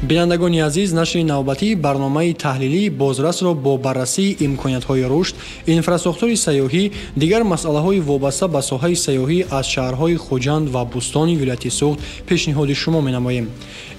Бинандагони азиз, нашри навбатии барномаи таҳлилии бозрасро бо баррасии имкониятҳои рушд, инфрасохтори сайёҳӣ, дигар масъалаҳои вобаста ба соҳаи сайёҳӣ аз шаҳрҳои Хуҷанд ва Бӯстони вилояти Суғд пешниҳоди шумо менамоем.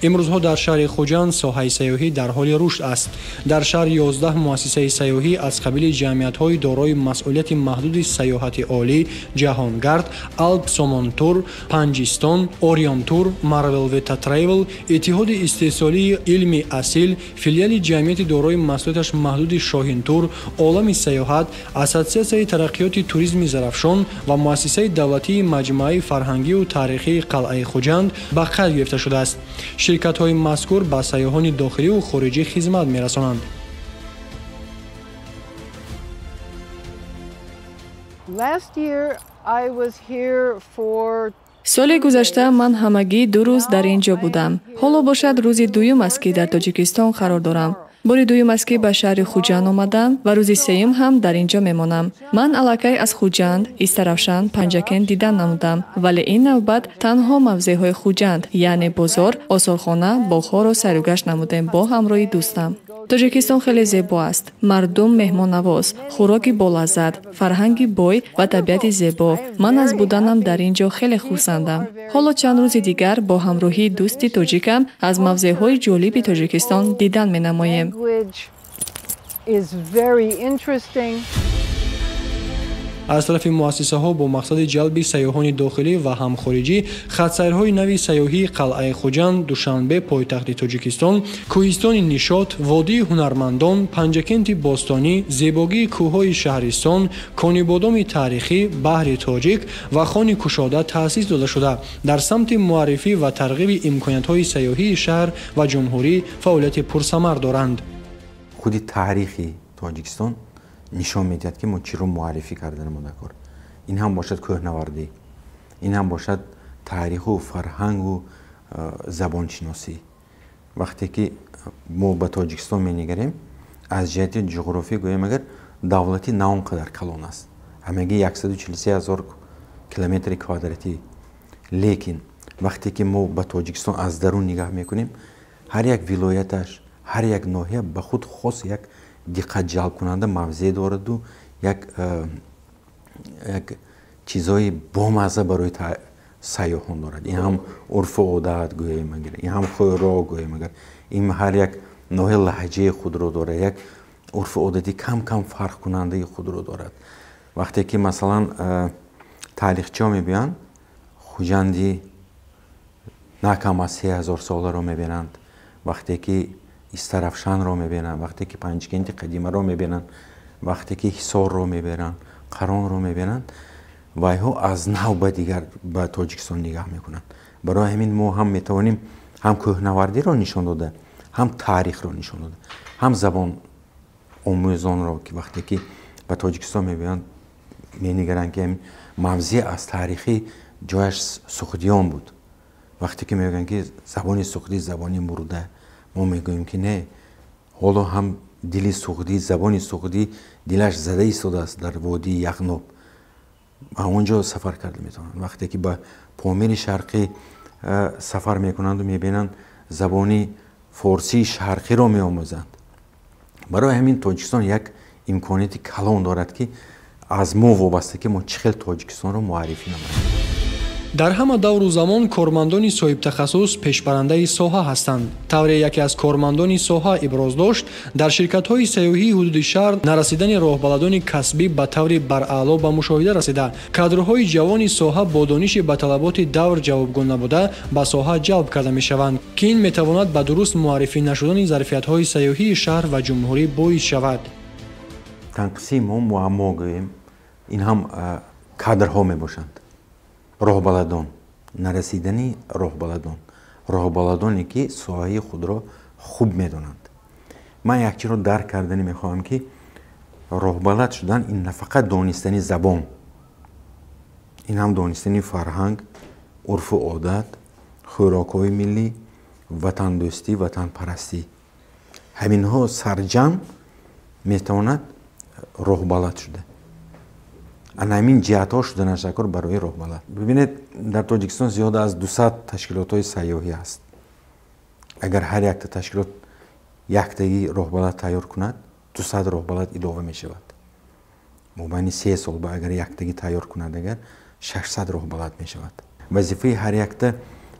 Имрӯзҳо дар шаҳри Хуҷанд соҳаи сайёҳӣ дар ҳоли рушд аст. Дар шаҳр 11 муассисаи сайёҳӣ аз қабили ҷамъиятҳои дорои масъулияти маҳдуди сайёҳати олӣ, Ҷаҳонгард, Алп Сомонтур, Панҷистон, Орионтур, Марвел Вета Тревел, Иттиҳоди истеҳсолии илми асил, филиали ҷамъияти дорои масъулияташ маҳдуди Шоҳинтур, Олами сайёҳат, Ассотсиатсияи тараққиёти туризми Зарафшон ва муассисаи давлатии маҷмӯаи фарҳангию таърихии қалъаи Хуҷанд ба қайд гирифта шудааст. Ширкатҳои мазкур ба сайёҳони дохиливу хориҷӣ хизмат мерасонанд. Last year I was here for Соли гузашта ман ҳамагӣ 2 рӯз дар ин ҷо будам. Ҳоло бошад рӯзи дуюм аст, ки дар Тоҷикистон қарор дорам. Бори дуюм аст, ки ба шаҳри Хуҷанд омадам ва рӯзи сеюм ҳам дар ин ҷо мемонам. Ман аллакай аз Хуҷанд, Истаравшан, Панҷакент дидан намудам, вале ин навбат танҳо мавзеъҳои Хуҷанд, яъне бозор, осорхона, боғҳоро сайругашт намудем бо ҳамроҳи дӯстам. Тоҷикистон хеле зебо аст. Мардум меҳмоннавоз, хӯроки болаззат, фарҳанги бой ва табиати зебо. Ман аз буданам дар ин ҷо хеле хурсандам. Ҳоло чанд рӯзи дигар бо ҳамроҳии дӯсти тоҷикам аз мавзеъҳои ҷолиби Тоҷикистон дидан менамоем. is very interesting. Аз тарафи муассисаҳо бо мақсади ҷалби сайёҳони дохилӣ ва ҳам хориҷӣ хатсайрҳои нави сайёҳии қалъаи Хуҷанд, Душанбе, пойтахти Тоҷикистон, кӯҳистони Нишот, водии ҳунармандон, Панҷакенти бостонӣ, зебогии кӯҳҳои шаҳристон, Конибодоми таърихӣ, баҳри Тоҷик ва хони кушода таъсис дода шуда, дар самти муаррифӣ ва тарғиби имкониятҳои сайёҳии шаҳр ва ҷумҳурӣ фаъолияти пурсамар доранд. Худи таърихи Тоҷикистон нишон медиҳад, ки мо чиро муаррифӣ карданамон дар кор. Ин ҳам бошад кӯҳнавардӣ, ин ҳам бошад таъриху фарҳангу забоншиносӣ. Вақте ки мо ба Тоҷикистон менигарем, аз ҷиҳати ҷуғрофӣ гӯем, агар давлатӣ на он қадар калон аст, ҳамагӣ 143 000 километри квадратӣ. Лекин вақте ки мо ба Тоҷикистон аз дарун нигаҳ мекунем, ҳар як вилояташ, ҳар як ноҳия ба худ хос як диққатҷалбкунанда мавзеъ дораду як чизҳои бомазза барои сайёҳон дорад. Ин ҳам урфу одат гӯем агар, ин ҳам хӯрок гӯем агар, ин ҳар як ноҳия лаҳҷаи худро дорад, як урфу одати кам-кам фарқкунандаи худро дорад. Вақте ки масалан таърихчиҳо мебиёянд, Хуҷанди на кам аз 3000 соларо мебинанд, вақте ки Истаравшанро мебинанд, вақте ки Панҷакенти қадимаро мебинанд, вақте ки Ҳисорро мебинанд, Қаронро мебинанд, вайҳо аз нав ба дигар ба Тоҷикистон нигаҳ мекунанд. Барои ҳамин мо ҳам метавонем ҳам кӯҳнавардиро нишон дода, ҳам таърихро нишон дода, ҳам забон омӯзонро, ки вақте ки ба Тоҷикистон мебиёянд, менигаранд, ки ҳамин мавзеъ аз таърихӣ ҷояш Суғдиён буд. Вақте ки мегӯянд, ки забони суғдӣ забони мурда, мо мегӯем, ки не, ҳоло ҳам дили суғдӣ, забони суғдӣ дилаш зада истодааст дар водии Яғноб. Ба он ҷо сафар карда метавонанд. Вақте ки ба Помири Шарқӣ сафар мекунанду мебинанд, забони форсии шарқиро меомӯзанд. Барои ҳамин Тоҷикистон як имконияти калон дорад, ки аз мо вобаста, ки мо чӣ хел Тоҷикистонро муаррифӣ намоем. Дар ҳама давру замон кормандони соҳибтахассус пешбарандаи соҳа ҳастанд. Тавре яке аз кормандони соҳа иброз дошт, дар ширкатҳои сайёҳии ҳудуди шаҳр нарасидани роҳбаладони касбӣ ба таври бараъло ба мушоҳида расида, кадрҳои ҷавони соҳа бо дониши ба талаботи давр ҷавобгӯ набуда ба соҳа ҷалб карда мешаванд, ки ин метавонад ба дуруст муаррифӣ нашудани зарфиятҳои сайёҳии шаҳр ва ҷумҳурӣ боис шавад. Танқисии мо муаммо гӯем, ин ҳам кадрҳо мебошанд. Роҳбаладон, нарасидани роҳбаладон, роҳбаладоне ки соҳаи худро хуб медонанд. Ман як чиро дарк кардани мехоҳам, ки роҳбалад шудан ин на фақат донистани забон, ин ҳам донистани фарҳанг, урфу одат, хӯрокҳои миллӣ, ватандӯстӣ, ватанпарастӣ. Ҳаминҳо сарҷамъ метавонад роҳбалад шуда. Ана ҳамин ҷиҳатҳо шуданаш даркор барои роҳбалад. Бибинед, дар Тоҷикистон зиёда аз 200 ташкилотҳои сайёҳӣ ҳаст. Агар ҳар якта ташкилот яктаги роҳбалад тайёр кунад, 200 роҳбалад илова мешавад. Мобайни 3 сол ба агар яктаги тайёр кунад, агар 600 роҳбалад мешавад. Вазифаи ҳар якта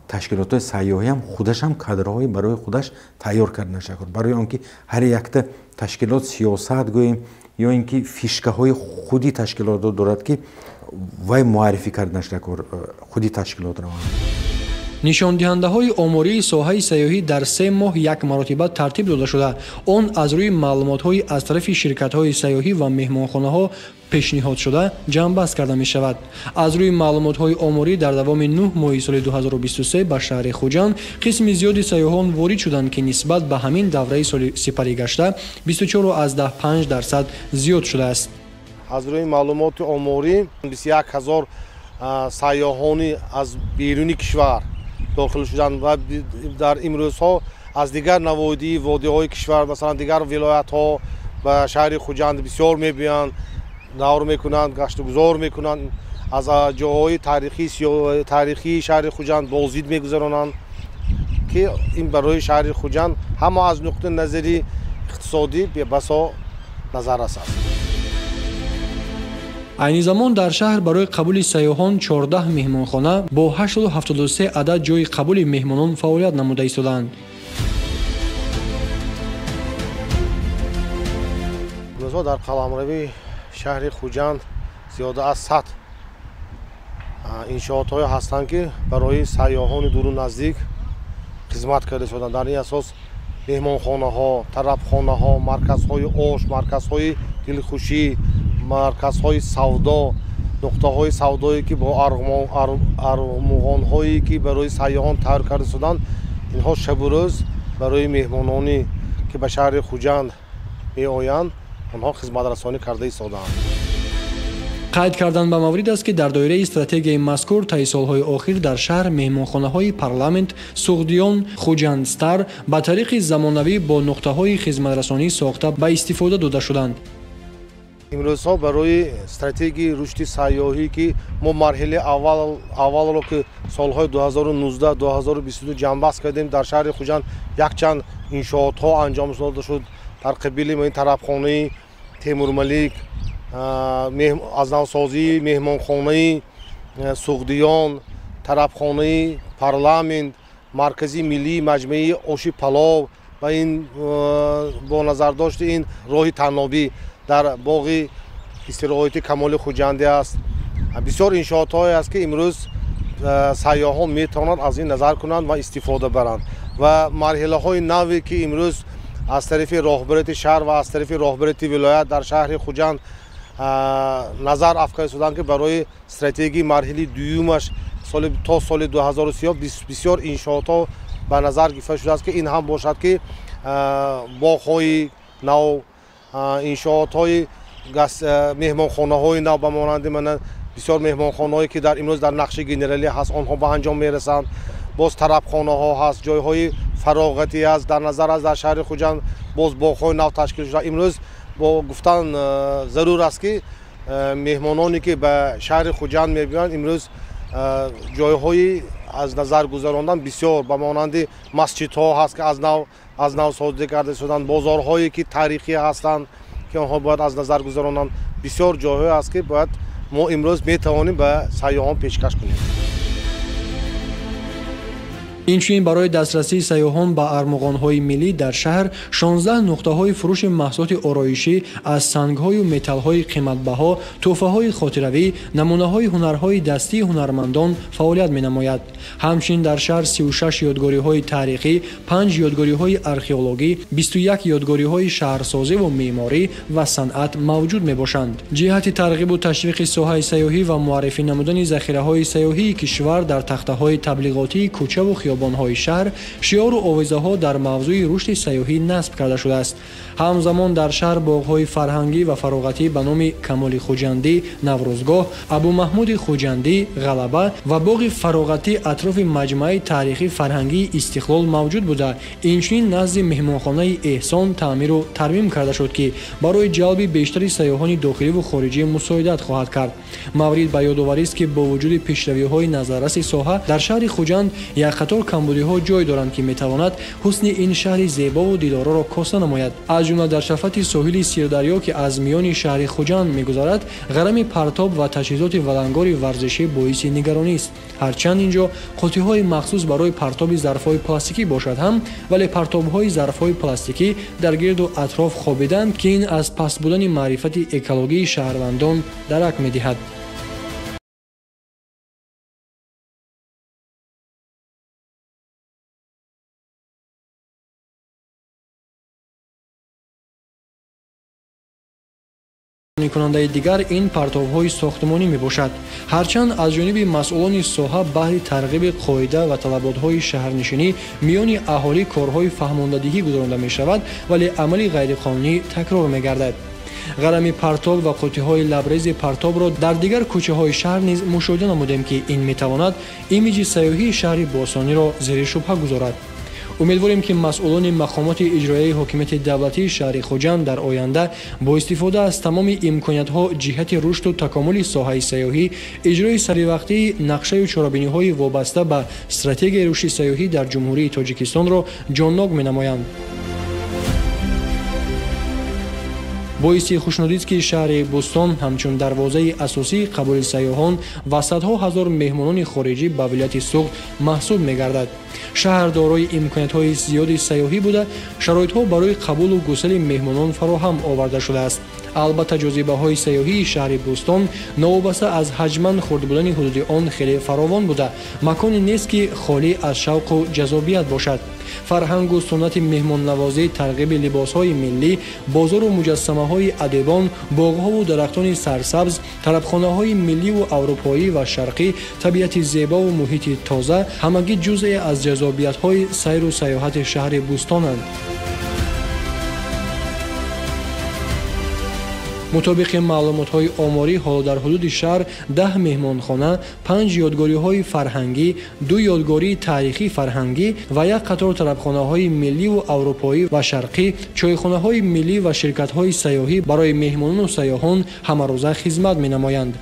ташкилотҳои сайёҳиам худашам кадрҳои барои худаш тайёр карда нашакор. Барои он ки ҳар якта ташкилот сиёсат гӯем ё ин ки фишкаҳои худи ташкилотро дорад, ки вай муаррифӣ карда нашакор худи ташкилотро. Нишондиҳандаҳои омории соҳаи сайёҳӣ дар 3 моҳ як маротиба тартиб дода шуда. Он аз рӯи маълумотҳои аз тарафи ширкатҳои сайёҳӣ ва меҳмонхонаҳо пешниҳодшуда ҷамъбаст карда мешавад. Аз рӯи маълумотҳои оморӣ дар давоми 9 моҳи соли 2023 ба шаҳри Хуҷанд қисми зиёди сайёҳон ворид шуданд, ки нисбат ба ҳамин давраи соли сипарӣ гашта 24,5% зиёд шудааст. Аз рӯи маълумоти оморӣ 21 ҳазор сайёҳони аз беруни кишвар дохил шуданд ва дар имрӯзҳо аз дигар навоҳии водиҳои кишвар, масалан дигар вилоятҳо ба шаҳри Хуҷанд бисёр мебиёянд, давр мекунанд, гаштугузор мекунанд, аз ҷойҳои таърихии шаҳри Хуҷанд боздид мегузаронанд, ки ин барои шаҳри Хуҷанд ҳама аз нуқтаи назари иқтисодӣ бебасо назаррас аст. Айни замон дар шаҳр барои қабули сайёҳон 14 меҳмонхона бо 873 адад ҷойи қабули меҳмонон фаъолият намуда истодаанд. Имрӯзҳо дар қаламрави шаҳри Хуҷанд зиёда аз 100 иншоотҳое ҳастанд, ки барои сайёҳони дуру наздик хизмат карда истодаанд. Дар ин асос меҳмонхонаҳо, тарабхонаҳо, марказҳои ош, марказҳои дилхушӣ, марказҳои савдо, нуқтаҳои савдое ки бо армуғонҳое ки барои сайёҳон тайёр карда шуданд, инҳо шабу рӯз барои меҳмононе ки ба шаҳри Хуҷанд меоянд, онҳо хизматрасонӣ карда истодаанд. Қайд кардан ба маврид аст, ки дар доираи стратегияи мазкур таи солҳои охир дар шаҳр меҳмонхонаҳои Парламент, Суғдиён, Хуҷандстар ба тариқи замонавӣ бо нуқтаҳои хизматрасонӣ сохта ба истифода дода шуданд. Имрӯзҳо барои стратегияи рушди сайёҳӣ, ки мо марҳилаи аввалро ки солҳои 2019-2022 ҷамъбаст кардем, дар шаҳри Хуҷанд якчанд иншоотҳо анҷом дода шуд. Дар қабили тарабхонаи Темурмалик, аз навсозии меҳмонхонаи Суғдиён, тарабхонаи Парламент, маркази миллии маҷмӯаи оши палов ва ин бо назардошти ин роҳи таннобӣ дар боғи истироҳати Камоли Хуҷандӣ аст. Бисёр иншоотҳое аст, ки имрӯз сайёҳон метавонанд аз ин назар кунанд ва истифода баранд. Ва марҳилаҳои наве ки имрӯз аз тарафи роҳбарияти шаҳр ва аз тарафи роҳбарияти вилоят дар шаҳри Хуҷанд назар афканда шуданд, ки барои стратегияи марҳилаи дуюмаш то соли 2030 бисёр иншоотҳо ба назар гирифта шудааст, ки ин ҳам бошад, ки боғҳои нав, иншоотҳои меҳмонхонаҳои нав ба монанди мана бисёр меҳмонхонаҳое ки дар имрӯз дар нақши генералӣ ҳаст, онҳо ба анҷом мерасанд. Боз тарабхонаҳо ҳаст, ҷойҳои фароғатӣ ҳаст. Дар назар аст дар шаҳри Хуҷанд боз боғҳои нав ташкил шуда. Имрӯз бо гуфтан зарур аст, ки меҳмононе ки ба шаҳри Хуҷанд мебиёянд, имрӯз ҷойҳои аз назар гузарондан бисёр ба монанди масҷидҳо ҳаст, ки аз нав созӣ карда шуданд, бозорҳое ки таърихӣ ҳастанд, ки онҳо бояд аз назар гузаронанд. Бисёр ҷойҳое аст, ки бояд мо имрӯз метавонем ба сайёҳон пешкаш кунем. Инчунин барои дастрасии сайёҳон ба армуғонҳои миллӣ дар шаҳр 16 нуқтаҳои фурӯши маҳсулоти ороишӣ аз сангҳою металлҳои қиматбаҳо, тӯҳфаҳои хотиравӣ, намунаҳои ҳунарҳои дастии ҳунармандон фаъолият менамояд. Ҳамчунин дар шаҳр 36 ёдгориҳои таърихӣ, 5 ёдгориҳои археологӣ, 21 ёдгориҳои шаҳрсозӣ ва меъморӣ ва санъат мавҷуд мебошанд. Ҷиҳати тарғибу ташвиқи соҳаи сайёҳӣ ва муаррифӣ намудани захираҳои сайёҳии кишвар дар тахтаҳои таблиғотии кӯчаву хиёбонҳои шаҳр шиору овезаҳо дар мавзӯи рушди сайёҳӣ насб карда шудааст. Ҳамзамон дар шаҳр боғҳои фарҳангӣ ва фароғатӣ ба номи Камоли Хуҷандӣ, Наврӯзгоҳ, Абумаҳмуди Хуҷандӣ, Ғалаба ва боғи фароғатӣ атрофи маҷмӯаи таърихӣ фарҳангии Истиқлол мавҷуд буда. Инчунин назди меҳмонхонаи Эҳсон таъмиру тармим карда шуд, ки барои ҷалби бештари сайёҳони дохиливу хориҷӣ мусоидат хоҳад кард. Маврид ба ёдоварист, ки бо вуҷуди пешравиҳои назарраси соҳа дар шаҳри Хуҷанд як қатор камбудиҳо ҷой доранд, ки метавонад ҳусни ин шаҳри зебову дилороро коста намояд. Аз ҷумла дар шафати соҳили Сирдарё, ки аз миёни шаҳри Хуҷанд мегузарад, ғарами партоб ва таҷҳизоти валангори варзишӣ боиси нигаронист. Ҳарчанд ин ҷо қуттиҳои махсус барои партоби зарфҳои пластикӣ бошад ҳам, вале партобҳои зарфҳои пластикӣ дар гирду атроф хобиданд, ки ин аз паст будани маърифати экологии шаҳрвандон дарак медиҳад. Кунандаи дигар ин партобҳои сохтмонӣ мебошад. Ҳарчанд аз ҷониби масъулони соҳа баҳри тарғиби қоида ва талаботҳои шаҳрнишинӣ миёни аҳолӣ корҳои фаҳмондадиҳӣ гузаронда мешавад, вале амали ғайриқонунӣ такрор мегардад. Ғарами партоб ва қуттиҳои лабрези партобро дар дигар кӯчаҳои шаҳр низ мушоҳида намудем, ки ин метавонад имиҷи сайёҳии шаҳри бостониро зери шубҳа гузорад. Умедворем, ки масъулони мақомоти иҷроияи ҳокимияти давлатии шаҳри Хуҷанд дар оянда бо истифода аз тамоми имкониятҳо ҷиҳати рушду такомули соҳаи сайёҳӣ, иҷрои саривақтии нақшаю чорабиниҳои вобаста ба стратегияи рушди сайёҳӣ дар Ҷумҳурии Тоҷикистонро ҷоннок менамоянд. Боиси хушнудист, ки шаҳри Бӯстон ҳамчун дарвозаи асосии қабули сайёҳон ва садҳо ҳазор меҳмонони хориҷӣ ба вилояти Суғд маҳсуб мегардад. Шаҳр дорои имкониятҳои зиёди сайёҳӣ буда, шароитҳо барои қабулу гусели меҳмонон фароҳам оварда шудааст. Албатта, ҷозибаҳои сайёҳии шаҳри Бӯстон новобаста аз ҳаҷман хурд будани ҳудуди он хеле фаровон буда, маконе нест, ки холӣ аз шавқу ҷазобият бошад. Фарҳангу суннати меҳмоннавозӣ, тарғиби либосҳои миллӣ, бозору муҷассамаҳои адибон, боғҳову дарахтони сарсабз, тарабхонаҳои милливу аврупоӣ ва шарқӣ, табиати зебову муҳити тоза ҳамагӣ ҷузъе аз ҷазобиятҳои сайру сайёҳати шаҳри Бӯстонанд. Мутобиқи маълумотҳои оморӣ, ҳоло дар ҳудуди шаҳр 10 меҳмонхона, 5 ёдгориҳои фарҳангӣ, 2 ёдгории таърихӣ фарҳангӣ ва як қатор тарабхонаҳои милливу аврупоӣ ва шарқӣ, чойхонаҳои миллӣ ва ширкатҳои сайёҳӣ барои меҳмонону сайёҳон ҳамарӯза хизмат менамоянд.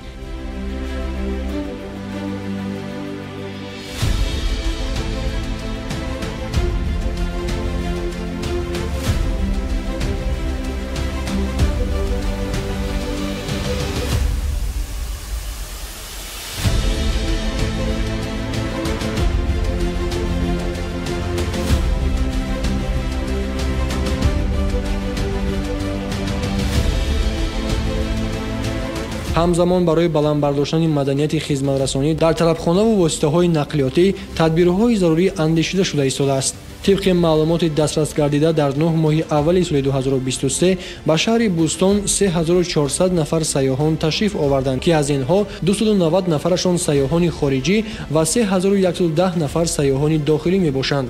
Ҳамзамон барои баланд бардоштани маданияти хизматрасонӣ дар тарабхонаву воситаҳои нақлиётӣ тадбирҳои зарурӣ андешида шуда истодааст. Тибқи маълумоти дастрасгардида дар 9 моҳи аввали соли 2023 ба шаҳри Бӯстон 3400 нафар сайёҳон ташриф оварданд, ки аз инҳо 290 нафарашон сайёҳони хориҷӣ ва 3110 нафар сайёҳони дохилӣ мебошанд.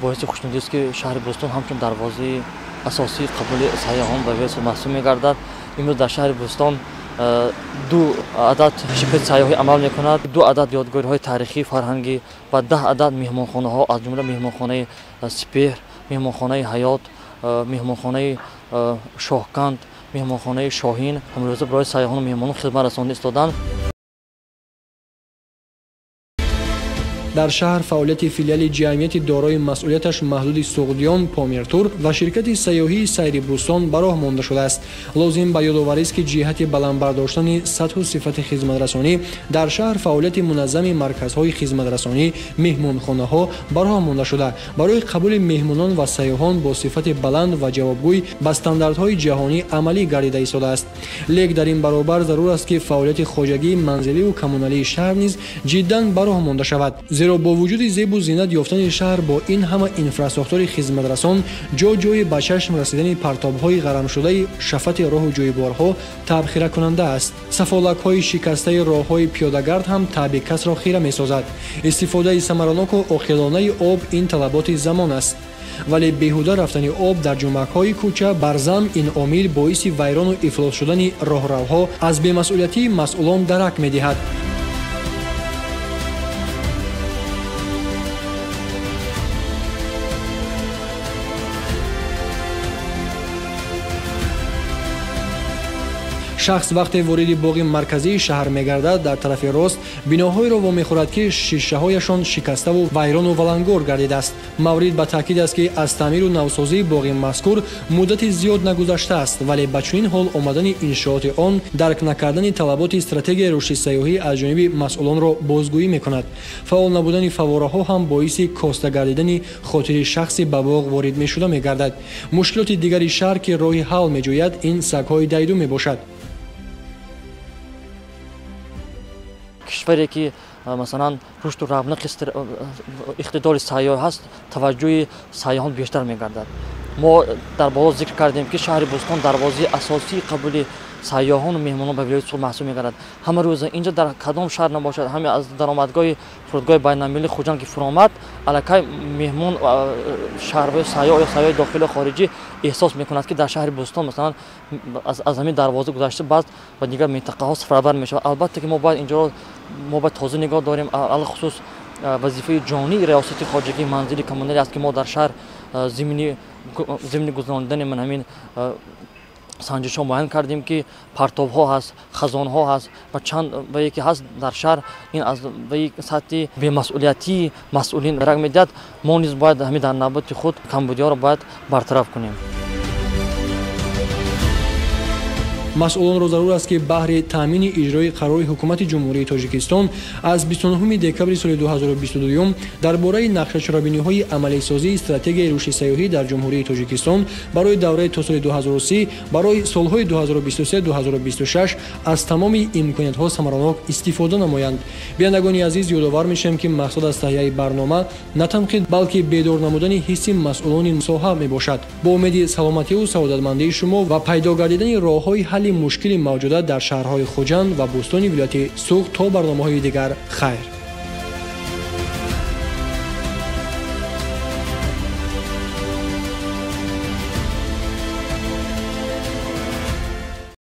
Боиси хушнудист, ки шаҳри Бӯстон ҳамчун дарвозаи асосии қабули сайёҳон ба вилоят маҳсуб мегардад. Имрӯз дар шаҳри Бӯстон 2 адад ширкати сайёҳӣ амал мекунад, 2 адад ёдгориҳои таърихӣ фарҳангӣ ва 10 адад меҳмонхонаҳо, аз ҷумла меҳмонхонаи Сипеҳр, меҳмонхонаи Ҳаёт, меҳмонхонаи Шоҳканд, меҳмонхонаи Шоҳин ҳамрӯза барои сайёҳону меҳмонон хизмат расонда истоданд. Дар шаҳр фаъолияти филиали ҷамъияти дорои масъулияташ маҳдуди Суғдиён Помиртур ва ширкати сайёҳии Сайри Бӯстон ба роҳ монда шудааст. Лозим ба ёдоварист, ки ҷиҳати баланд бардоштани сатҳу сифати хизматрасонӣ дар шаҳр фаъолияти муназзами марказҳои хизматрасонӣ, меҳмонхонаҳо ба роҳ монда шуда, барои қабули меҳмонон ва сайёҳон бо сифати баланд ва ҷавобгӯй ба стандартҳои ҷаҳонӣ амалӣ гардида истодааст. Лек дар ин баробар зарур аст, ки фаъолияти хоҷагии манзиливу коммуналии шаҳр низ ҷиддан ба роҳ монда шавад, зеро бо вуҷуди зебу зинат ёфтани шаҳр бо ин ҳама инфрасохтори хизматрасон, ҷо-ҷои ба чашм расидани партобҳои ғарамшудаи шафати роҳу ҷӯйборҳо табхиракунанда аст. Сафолакҳои шикастаи роҳҳои пиёдагард ҳам таъби касро хира месозад. Истифодаи самараноку оқилонаи об ин талаботи замон аст. Вале беҳуда рафтани об дар ҷумакҳои кӯча барзам ин омил боиси вайрону ифлос шудани роҳравҳо аз бемасъулиятии масъулон дарак медиҳад. Шахс вақте вориди боғи марказии шаҳр мегардад, дар тарафи рост биноҳоеро вомехӯрад, ки шишаҳояшон шикаставу вайрону валангор гардидааст. Маврид ба таъкид аст, ки аз таъмиру навсозии боғи мазкур муддати зиёд нагузаштааст, вале ба чунин ҳол омадани иншооти он дарк накардани талаботи стратегияи рушди сайёҳӣ аз ҷониби масъулонро бозгӯӣ мекунад. Фаъол набудани фаввораҳо ҳам боиси коста гардидани хотири шахси ба боғ ворид мешуда мегардад. Мушкилоти дигари шаҳр, ки роҳи ҳал меҷӯяд, ин сагҳои дайду мебошад. Кишваре ки масалан рушду равнақи иқтидори сайёҳ ҳаст, таваҷҷӯҳи сайёҳон бештар мегардад. Мо дар боло зикр кардем, ки шаҳри Бӯстон дарвозаи асосии қабули сайёҳону меҳмонон ба вилояти Суғд маҳсуб мегардад. Ҳама рӯза инҷо дар кадом шаҳр набошад, ҳаме аз даромадгоҳи фурудгоҳи байналмилалии Хуҷанд ки фуромад, аллакай меҳмон шаҳрвои сайёҳ ё сайёҳи дохилию хориҷӣ эҳсос мекунад, ки дар шаҳри Бӯстон масалан аз ҳамин дарвоза гузашта баъд ба дигар минтақаҳо сафарбар мешавад. Албатта ки мо бояд инҷоро мо бояд тоза нигоҳ дорем. Алахусус вазифаи ҷонии риёсати хоҷагии манзили коммуналӣ аст, ки мо дар шаҳр зимни гузаронидани ман ҳамин санҷишҳо муайян кардем, ки партовҳо ҳаст, хазонҳо ҳаст ва чанд вае ки ҳаст дар шаҳр, ин аз ваи сатҳи бемасъулиятии масъулин раг медиҳад. Мо низ бояд ҳамин дар навбати худ камбудиҳоро бояд бартараф кунем. Масъулонро зарур аст, ки баҳри таъмини иҷрои қарори Ҳукумати Ҷумҳурии Тоҷикистон аз 29 декабри соли 2022 дар бораи нақшачорабиниҳои амалисозии стратегияи рушди сайёҳӣ дар Ҷумҳурии Тоҷикистон барои давраи то соли 2030, барои солҳои 2023-2026 аз тамоми имкониятҳо самаранок истифода намоянд. Бинандагони азиз, ёдовар мешавем, ки мақсад аз таҳияи барнома на танқид, балки бедор намудани ҳисси масъулони соҳа мебошад. Бо умеди саломативу саодатмандии шумо ва пайдо гардидани роҳҳои ҳалли мушкили мавҷуда дар шаҳрҳои Хуҷанд ва Бӯстони вилояти Суғд то барномаҳои дигар хайр.